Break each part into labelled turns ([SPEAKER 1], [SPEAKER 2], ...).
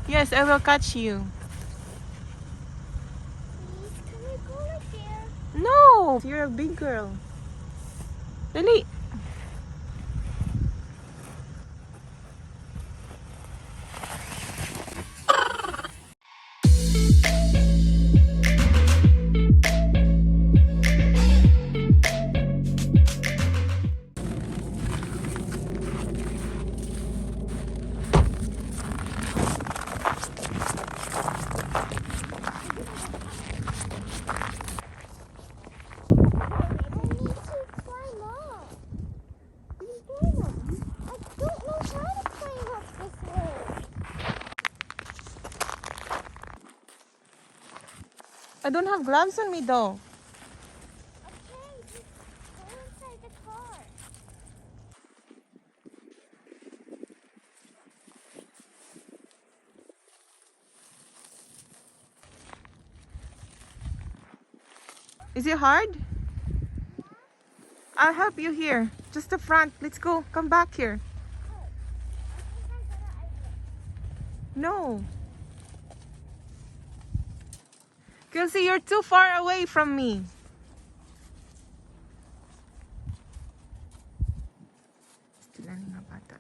[SPEAKER 1] Yes, I will catch you.
[SPEAKER 2] Please, can we go right there?
[SPEAKER 1] No! You're a big girl. Dali!
[SPEAKER 2] I need to climb up. I don't know how to climb up this way.
[SPEAKER 1] I don't have gloves on me though.
[SPEAKER 2] Okay, just go inside the car.
[SPEAKER 1] Is it hard? I'll help you here. Just the front. Let's go. Come back here.
[SPEAKER 2] Oh, I think I got an idea.
[SPEAKER 1] No. Kelsey, you're too far away from me. Sila ni nga bata.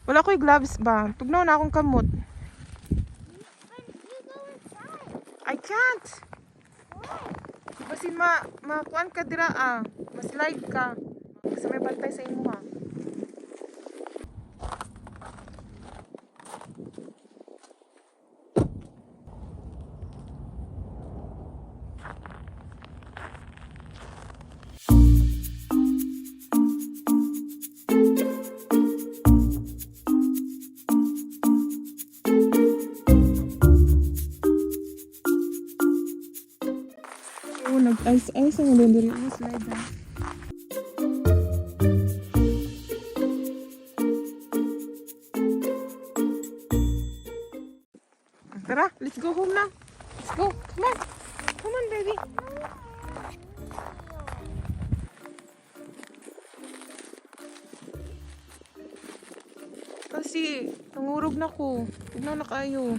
[SPEAKER 1] Wala ko'y gloves ba? Tugnaw na akong kamot.
[SPEAKER 2] But you go inside.
[SPEAKER 1] I can't.
[SPEAKER 2] Why?
[SPEAKER 1] Basin makuan ka dira ah. Maslide ka. Sa may bantay sa imo ah. Oh, nag-ice-ice ang ulo diri. Oh, slide ah. Tara, let's go home na. Let's go. Come on. Come on, baby. Kasi, nangurog na ko. Tugnaw na kayo.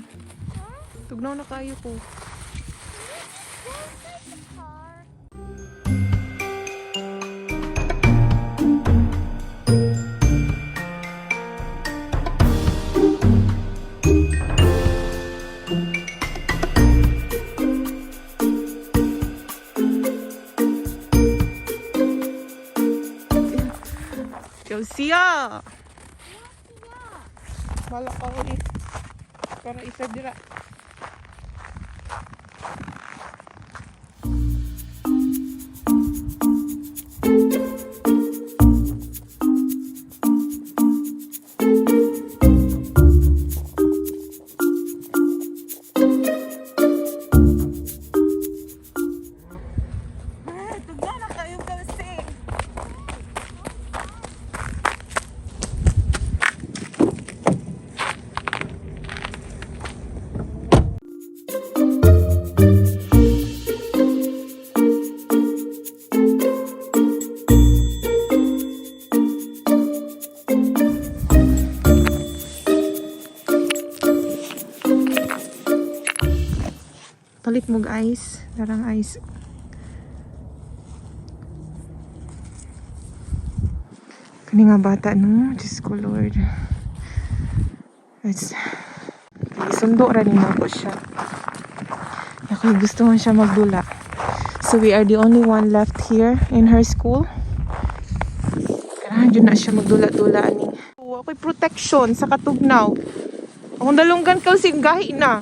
[SPEAKER 2] Huh?
[SPEAKER 1] Tugnaw na kayo ko.
[SPEAKER 2] Can we just go inside the car?
[SPEAKER 1] Josia!
[SPEAKER 2] Yeah.
[SPEAKER 1] Bala ka ulit. Para isa dira. Ah, tugna na kayo kasi. Palit mo ice. Darang ice. Kani nga bata no. Diyos ko Lord. It's sundo ra ni ko siya. Ako gusto man siya magdula. So we are the only one left here in her school. Kailangan dyan na siya magdula-dula ani. Oh, ako'y protection sa katugnaw. Akong dalunggan kasi gahi na.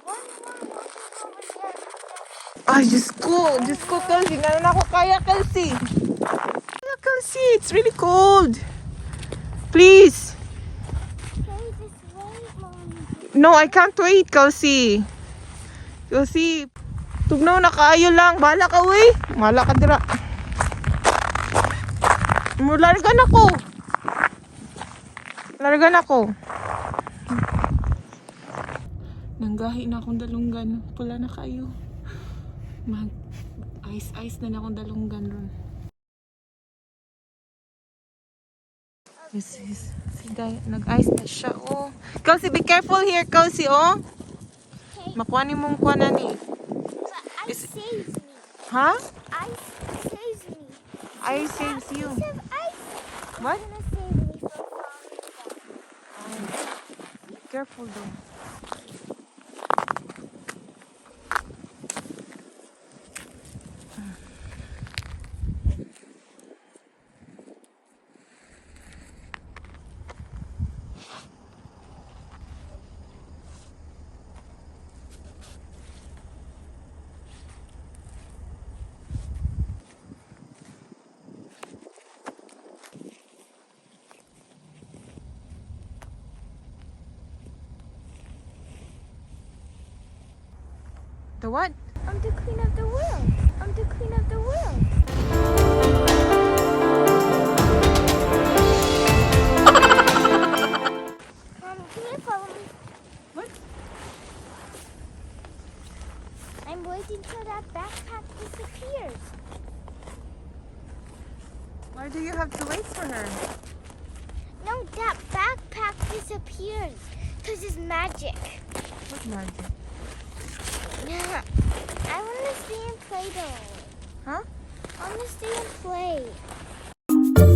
[SPEAKER 2] One more walking over there.
[SPEAKER 1] Ay, Diyos ko. Diyos ko, Kelsey. Nga na ako kaya, Kelsey. Kaya, Kelsey. It's really cold. Please.
[SPEAKER 2] Okay, just wait, Mommy.
[SPEAKER 1] No, I can't wait, Kelsey. Kelsey, tugnaw na kaayo lang. Bahala ka, uy. Bahala ka dira. Largan ako. Largan ako. Nanggahi na akong dalunggan. Pula na kayo. Mag ice ice na na akong dalunggan ron. This is, sige, nag-ice na siya, oh. Kelsey, be careful here, Kelsey, oh.
[SPEAKER 2] Okay,
[SPEAKER 1] Makuha ni mong kuha na ni.
[SPEAKER 2] but ice saves me.
[SPEAKER 1] Ha?
[SPEAKER 2] Ice saves me.
[SPEAKER 1] Ice saves you.
[SPEAKER 2] Piece of ice
[SPEAKER 1] What?
[SPEAKER 2] is gonna save me from falling down.
[SPEAKER 1] Be careful though. The what?
[SPEAKER 2] I'm the queen of the world. I'm the queen of the world. Mommy, can you follow me?
[SPEAKER 1] What?
[SPEAKER 2] I'm waiting till that backpack disappears.
[SPEAKER 1] Why do you have to wait for her?
[SPEAKER 2] No, that backpack disappears because it's magic.
[SPEAKER 1] What magic?
[SPEAKER 2] I want to stay and play though.
[SPEAKER 1] Huh?
[SPEAKER 2] I want to stay and play.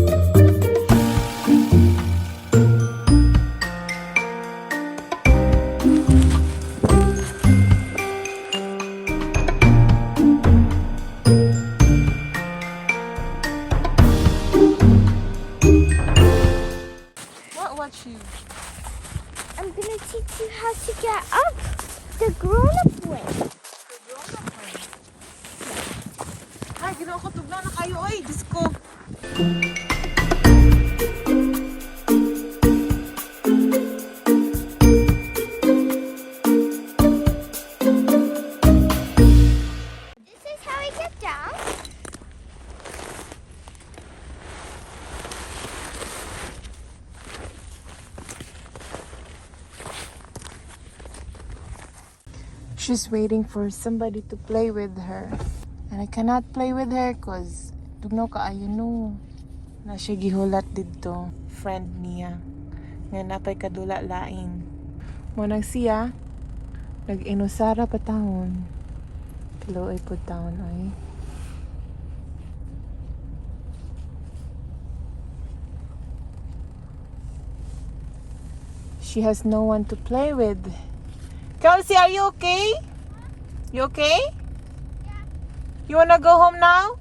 [SPEAKER 1] What watch you?
[SPEAKER 2] I'm gonna teach you how to get up the grown-up way.
[SPEAKER 1] Ay, ginoo ko, tugnaw na kayo, oy, Diyos ko.
[SPEAKER 2] This is how I get down.
[SPEAKER 1] She's waiting for somebody to play with her. And I cannot play with her cause tugnaw kaayo no. Na siya gihulat didto, friend niya. Nga napay kadula lain. Mo nang siya, nag-inusara pa taon. Kaluoy po taon, oy. She has no one to play with. Kelsey, are you okay? You okay?
[SPEAKER 2] Yeah.
[SPEAKER 1] You wanna go home now?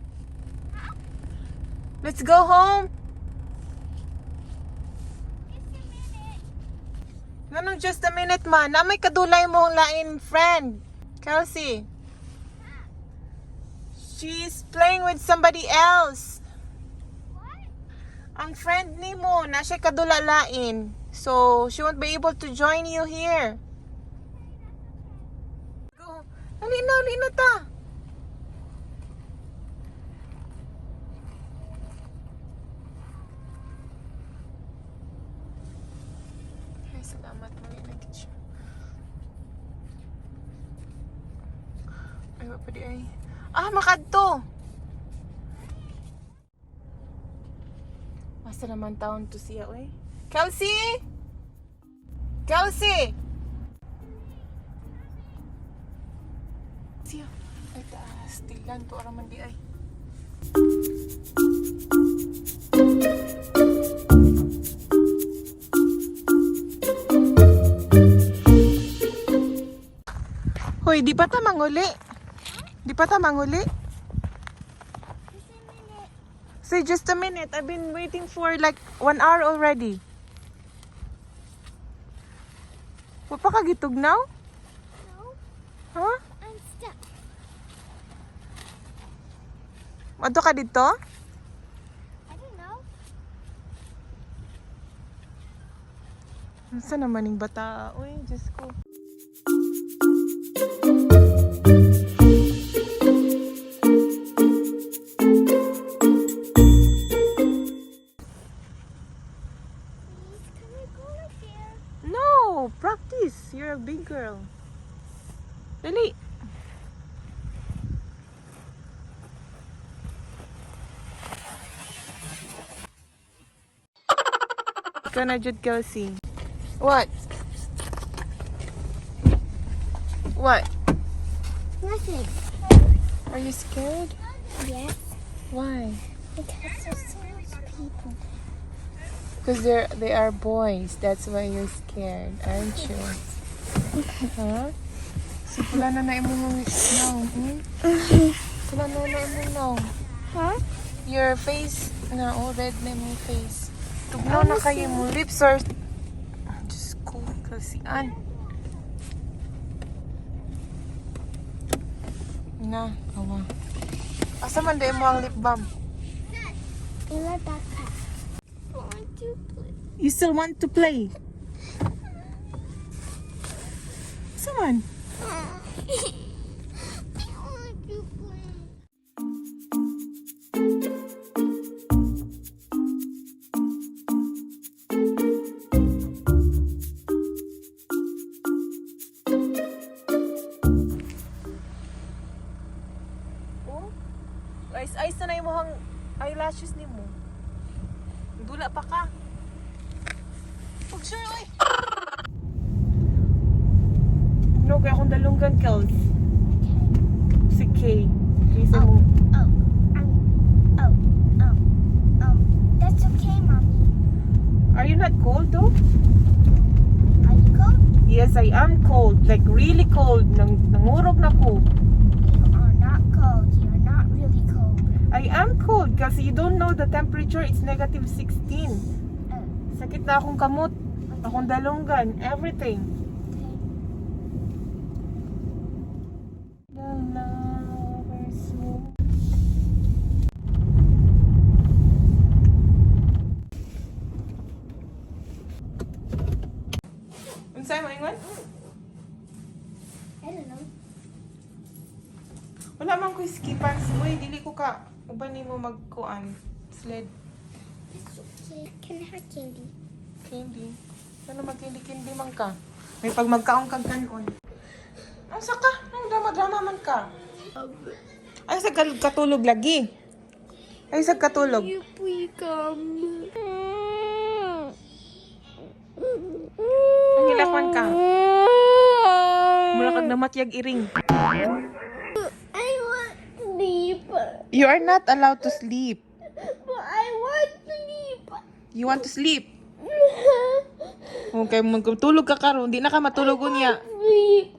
[SPEAKER 1] Let's go home.
[SPEAKER 2] Just a minute.
[SPEAKER 1] No, just a minute, man. Na may kadulay mo lain friend. Kelsey. She's playing with somebody else.
[SPEAKER 2] What?
[SPEAKER 1] Ang friend ni mo, na siya kadula lain. So, she won't be able to join you here. Go. Dali na, dali na ta. Ay, salamat. Muli na gid siya. Ay, wa pa di ay. Ah, makadto! Asa naman taon to siya, oy? Kelsey! Kelsey! Siya. Ay, taas. Tilan to araman di ay. Hoy, di pa ta manguli. Di pa ta manguli.
[SPEAKER 2] Just a minute.
[SPEAKER 1] Say just a minute. I've been waiting for like 1 hour already. Wa pa ka gitugnaw?
[SPEAKER 2] No,
[SPEAKER 1] Huh?
[SPEAKER 2] I'm stuck.
[SPEAKER 1] Adto ka dito?
[SPEAKER 2] I don't know.
[SPEAKER 1] Unsa naman ning bata? Uy, Diyos ko.
[SPEAKER 2] Please, can we go right there?
[SPEAKER 1] No, practice. You're a big girl. Dali. Ikaw na jud, Kelsey. What? What?
[SPEAKER 2] Nothing.
[SPEAKER 1] Are you scared?
[SPEAKER 2] Yes.
[SPEAKER 1] Why?
[SPEAKER 2] Because there's so much people.
[SPEAKER 1] Because they are boys. That's why you're scared, aren't you? Huh? So, pula na na imong nawong. Pula na na imong nawong.
[SPEAKER 2] Huh?
[SPEAKER 1] Your face na, oh, red na imong face. Tugnaw na kayo imong lips are. Diyos ko, kasian. Na, awa. Asa man di mo ang lip balm?
[SPEAKER 2] In my backpack. I want to play.
[SPEAKER 1] You still want to play? Asa man?
[SPEAKER 2] I want to play.
[SPEAKER 1] Oh? Ice ice na na imong eyelashes nimo. Dula pa ka. Pag sure oy. No, kaya akong dalunggan, Kels. Si Kay. Kay sa mo.
[SPEAKER 2] Oh, oh, that's okay, Mommy.
[SPEAKER 1] Are you not cold though?
[SPEAKER 2] Are you cold?
[SPEAKER 1] Yes, I am cold. Like really cold. Nangurog na ko.
[SPEAKER 2] You are not cold. You are not really cold.
[SPEAKER 1] I am cold kasi you don't know the temperature. It's negative 16.
[SPEAKER 2] Oh.
[SPEAKER 1] Sakit na akong kamot. Akong dalunggan. Everything.
[SPEAKER 2] Okay.
[SPEAKER 1] The lovers move. Unsay mo ingon?
[SPEAKER 2] I don't know.
[SPEAKER 1] Wala man ko ski pants. Uy, dili ko ka uban nimo magkuan sled.
[SPEAKER 2] It's okay. Can I have candy?
[SPEAKER 1] Candy. Ano mag-candy-candy man ka? May pag magkaon kag kanon. Ang ka? Ang drama-drama man ka. Ay sa katulog lagi. Ay sa katulog.
[SPEAKER 2] You please come.
[SPEAKER 1] Ang hilakwan ka. Mura kag namatyag iring.
[SPEAKER 2] I want sleep.
[SPEAKER 1] You are not allowed to sleep.
[SPEAKER 2] But I want sleep.
[SPEAKER 1] You want to sleep? Okay, magtulog ka karon, di na ka matulog unya.
[SPEAKER 2] Sleep.